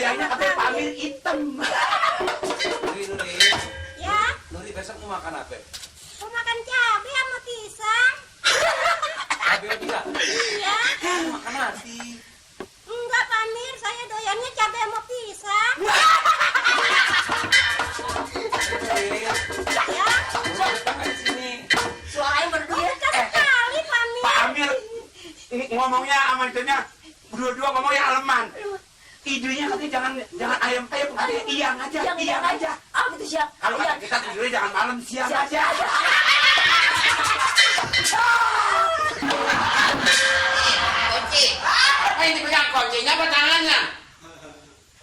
Kayaknya katanya Pak Amir hitam. Nuri. Ya, Nuri besok mau makan apa? mau makan cabai sama pisang. Cabai bisa? Iya. Makan nasi. Enggak, Pak Amir, saya doyannya cabai sama pisang. Nuri. Ya, Makan di sini. Suaranya merdu ya. dekat sekali, Pak Amir. Pak Amir ngomongnya sama itunya berdua ngomongnya aleman. Idenya katanya jangan ayam katanya iyang aja. Ah gitu siap. Kalau kata kita tidurnya jangan malam, siang aja. Kunci. Yang dipegang kuncinya apa tangannya?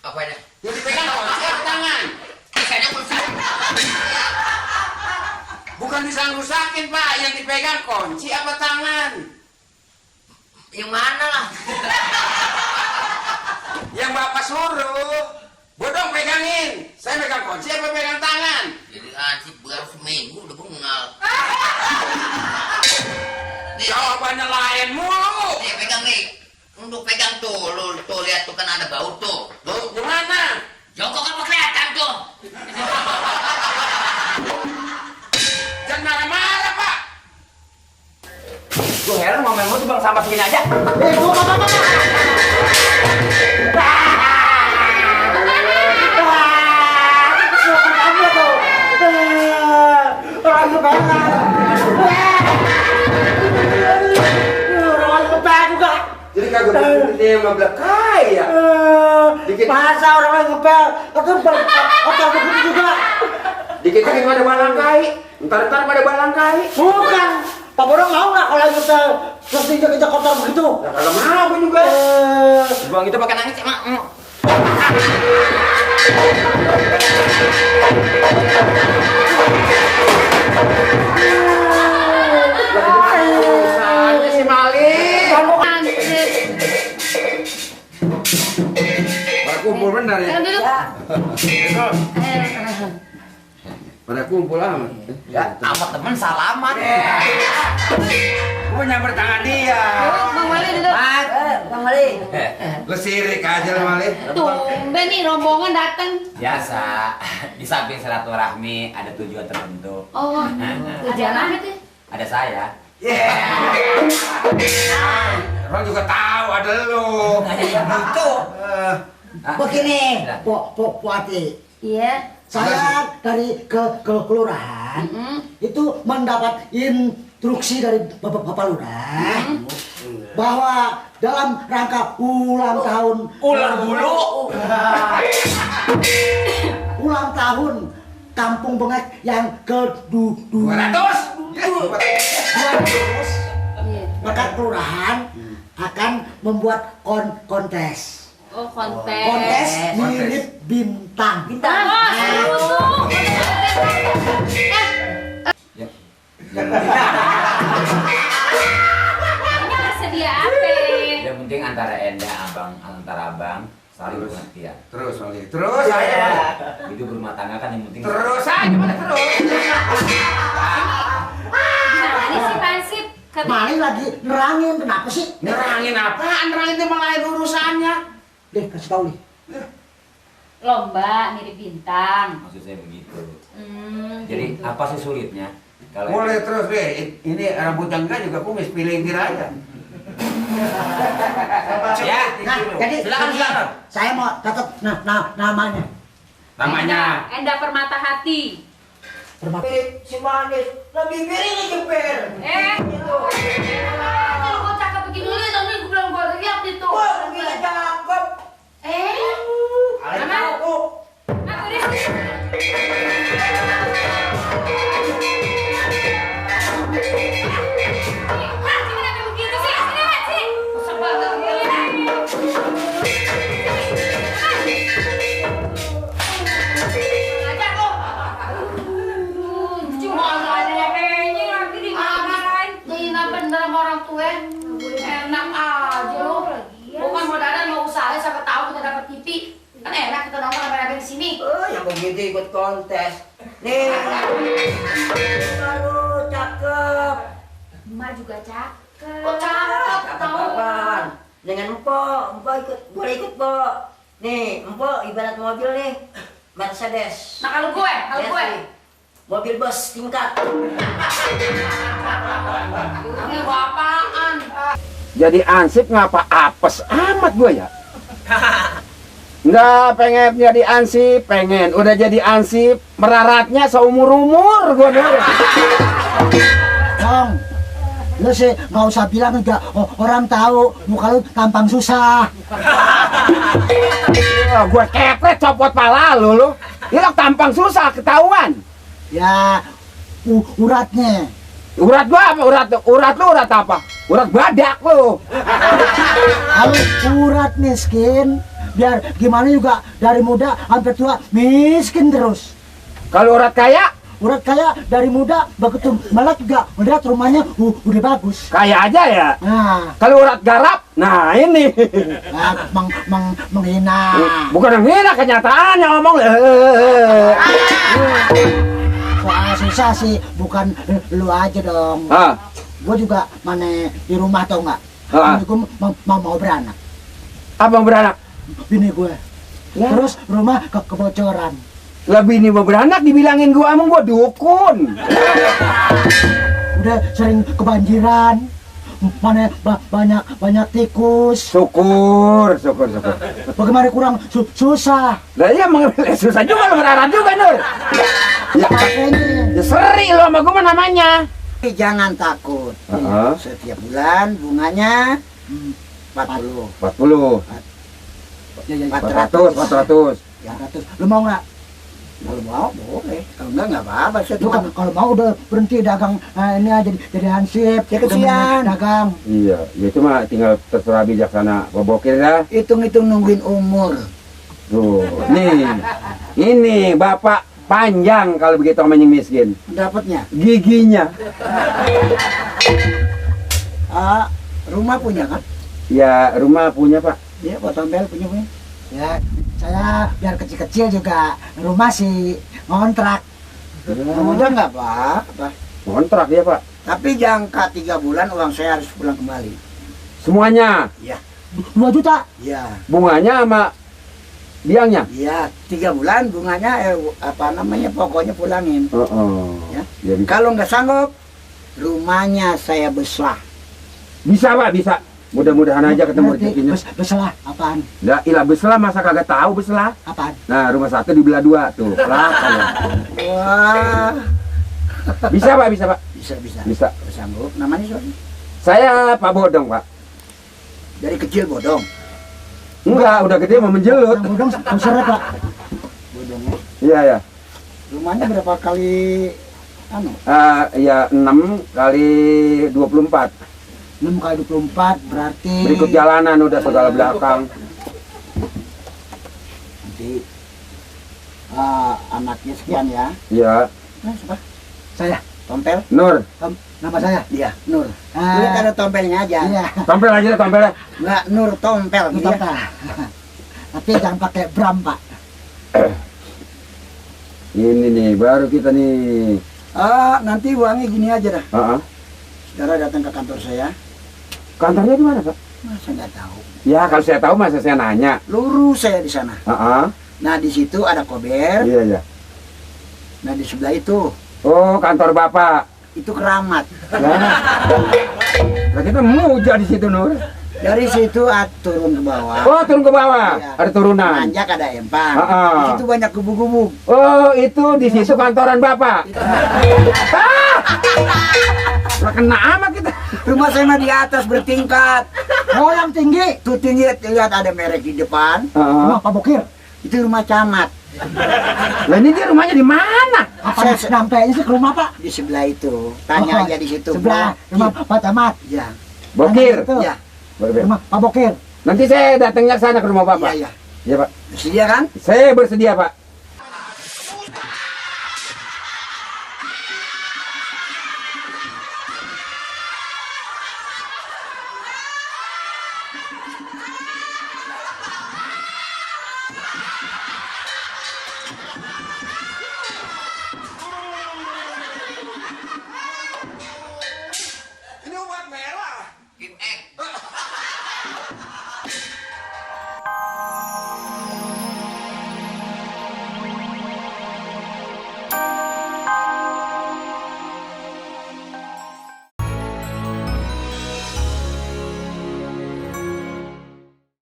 Apa ini? Yang dipegang kunci apa tangan? Kisahnya kunci. Bukan disanggusakin Pak, yang dipegang kunci apa tangan? Yang mana lah? Yang Bapak suruh. Bodong pegangin. Saya pegang kunci apa pegang tangan? Jadi anjing baru seminggu udah bengal. Jawabannya lain mulu. Nih pegang nih. Untuk pegang tuh, lu tuh lihat tuh kan ada bau tuh. Tuh, gimana? Jongkok apa kelihatan tuh? Jangan marah-marah Pak. Gue heran mau tuh bang sampah segini aja. Jadi kagak berpikir sama belakang ya. Masa orang yang ngepel, itu otak begitu juga. Dikit-dikit ada balangkai, ntar pada balangkai. Bukan, Pak Bodong mau nggak kalau ngepel terus injak-injak kotor begitu? Ya kalau mau gue juga. Bang itu pakai nangis emak. Sana si Malik. Pada kumpul benar ya. Pada kumpul amat. Ya, sama temen salaman. Gue nyamper tangan dia. Bang Mali duduk. Bang Ali. Lu sirik aja lu Malik. Tumben nih rombongan datang. Biasa, di samping silaturahmi ada tujuan tertentu. Oh, tujuan apa tuh? Ada saya. Orang juga tahu ada lu. Itu begini, Nah. Pok Wati. Iya. Saya dari ke kelurahan itu mendapat instruksi dari Bapak Lurah bahwa dalam rangka ulang tahun ulang tahun Kampung Bengek yang $200. 200 Iya. maka kelurahan akan membuat kontes. Oh, kontes. Kontes mirip bintang. Ah, seru. Ini bersedia apa? Yang penting antara abang saling pengertian. Terus Malik. Terus aja. Hidup berumah tangga kan yang penting. Terus aja Malik terus. Gimana nih si Pansip? Mali lagi nerangin, kenapa sih? Nerangin apaan? Nerangin itu malah ada urusannya. Deh, kasih tahu nih. Lomba mirip bintang. Maksud saya begitu. Gitu. Jadi apa sih sulitnya? Kalau Boleh terus deh. Ini rambut yang enggak juga kumis pilih aja. ya, Nah, jadi silakan. saya mau catat namanya. Namanya. Enda Permata Hati. Mirip si manis, lebih mirip jemper. Kalau gue cakep begini dulu, tapi gue bilang gue lihat itu. Wah, lebih cakep. Mama, aku deh. Kenapa begitu sih? Sini, Mat, sini. Sebel Ngajak lo. Cuma nggak ada yang pengen lagi dimarahin. Jadi nggak bener sama orang tua. Enak aja lo. Bukan modalnya mau usaha, siapa tahu kita dapat TV. Kan enak kita nongkrong rame-rame di sini. Oh, yang begitu ikut kontes. Nih, baru cakep. Emak juga cakep. Cakep apaan? Dengan empok ikut, boleh ikut, Pok. Nih, empok ibarat mobil nih, Mercedes. Nah kalau gue, Lihat nih, mobil bus tingkat. Ini gua apaan? Jadi ansip ngapa apes amat gue ya? Nggak pengen jadi ansip, pengen udah jadi ansip meraratnya seumur-umur gue Nur. Bang, lu sih nggak usah bilang juga orang tahu muka lu tampang susah. Wah, gue kepret copot pala lu. Ini tampang susah ketahuan. Ya, uratnya. Urat gua apa? Urat lu urat apa? Urat badak lu. Kalau urat miskin, biar gimana juga dari muda sampai tua miskin terus. Kalau urat kaya, Urat kaya dari muda begitu melek juga melihat rumahnya udah bagus. kaya aja ya. Nah, Kalau urat garap, nah ini. nah menghina. Bukan menghina, kenyataannya ngomong. Soal susah sih bukan lu aja dong. Ah, Gue juga mana di rumah tau nggak? Ah. Bini gue mau beranak. abang beranak. Bini gue. Ya. Terus rumah kebocoran. Lebih nih mau beranak dibilangin gua emang gua dukun. Udah sering kebanjiran. Mana banyak tikus. Syukur. Bagaimana kurang susah. Lah iya emang susah juga lu beranak juga Nur. Ya, ya seri lu sama gua mah namanya. Jangan takut. Heeh. Setiap bulan bunganya 40. 40. 400. Ya 400. Lu mau nggak? Kalau mau boleh. Kalau nggak apa-apa. Lu kan kalau mau udah berhenti dagang ini aja jadi hansip. Ya kesian. Dagang. Iya, ya cuma tinggal terserah bijaksana Pak Bokir dah. Hitung-hitung nungguin umur. Tuh, nih. Ini Bapak panjang kalau begitu sama yang miskin. Dapatnya. Giginya. Rumah punya kan? Ya, rumah punya, Pak. Iya, Pak Tompel punya. Ya, saya biar kecil-kecil juga rumah sih ngontrak. Udah nggak apa-apa. Kontrak ya, Pak. Tapi jangka 3 bulan uang saya harus pulang kembali. Semuanya. Iya. 2 juta? Iya. Bunganya sama biangnya. Iya, 3 bulan bunganya pokoknya pulangin. Ya. Jadi Kalau nggak sanggup, rumahnya saya beslah. bisa, Pak, bisa. Mudah-mudahan aja ketemu rezekinya. Beslah apaan? Lah, ilah beslah masa kagak tahu beslah. Apaan? Nah, rumah satu dibelah 2 tuh. Lah, Wah. bisa, Pak, bisa, Pak. Bisa. Bisa. Sanggup. Namanya siapa? Saya Pak Bodong, Pak. Dari kecil bodong. Enggak, udah gede mau menjelut. Yang bodong besar Pak. Bodongnya. Iya, ya. Rumahnya berapa kali Ya 6 kali 24. 6 kali 24 berarti Berikut jalanan udah segala belakang. nanti anaknya sekian ya. Iya. Nah, siapa? Saya, Tompel. Nur. Nama saya? Iya, Nur. Lihat ada tompelnya aja. Iya. Tampil aja, tampil. Enggak, Nur Tompel gitu ya. Tapi jangan pakai Bram, Pak. Ini nih, baru kita nih. Nanti uangnya gini aja dah. Saudara datang ke kantor saya. Kantornya di mana, Pak? Masa nggak tahu? Ya, kalau saya tahu masa saya nanya. Lurus saya di sana. Nah, di situ ada kober. Iya. Nah, di sebelah itu Oh, kantor Bapak. itu keramat. Nah, kita muja di situ, Nur. Dari situ turun ke bawah. Oh, turun ke bawah. Iya. Ada turunan. Nanjak ada empang. Ah. Di situ banyak gubuk-gubuk. Oh, itu di situ kantoran Bapak. Lah kena amat kita. Rumah saya mah di atas bertingkat. Oh, yang tinggi. Tuh tinggi, lihat ada merek di depan. Rumah Pak Bokir. Itu rumah camat. Lah ini dia rumahnya di mana? Apa nampaknya sih ke rumah Pak? Di sebelah itu. Tanya aja di situ. Sebelah rumah Pak Camat. Ya. Bokir. Ya. Rumah Pak Bokir. Nanti saya datangnya ke sana ke rumah Bapak. Iya. Iya, Pak. Bersedia kan? Saya bersedia, Pak.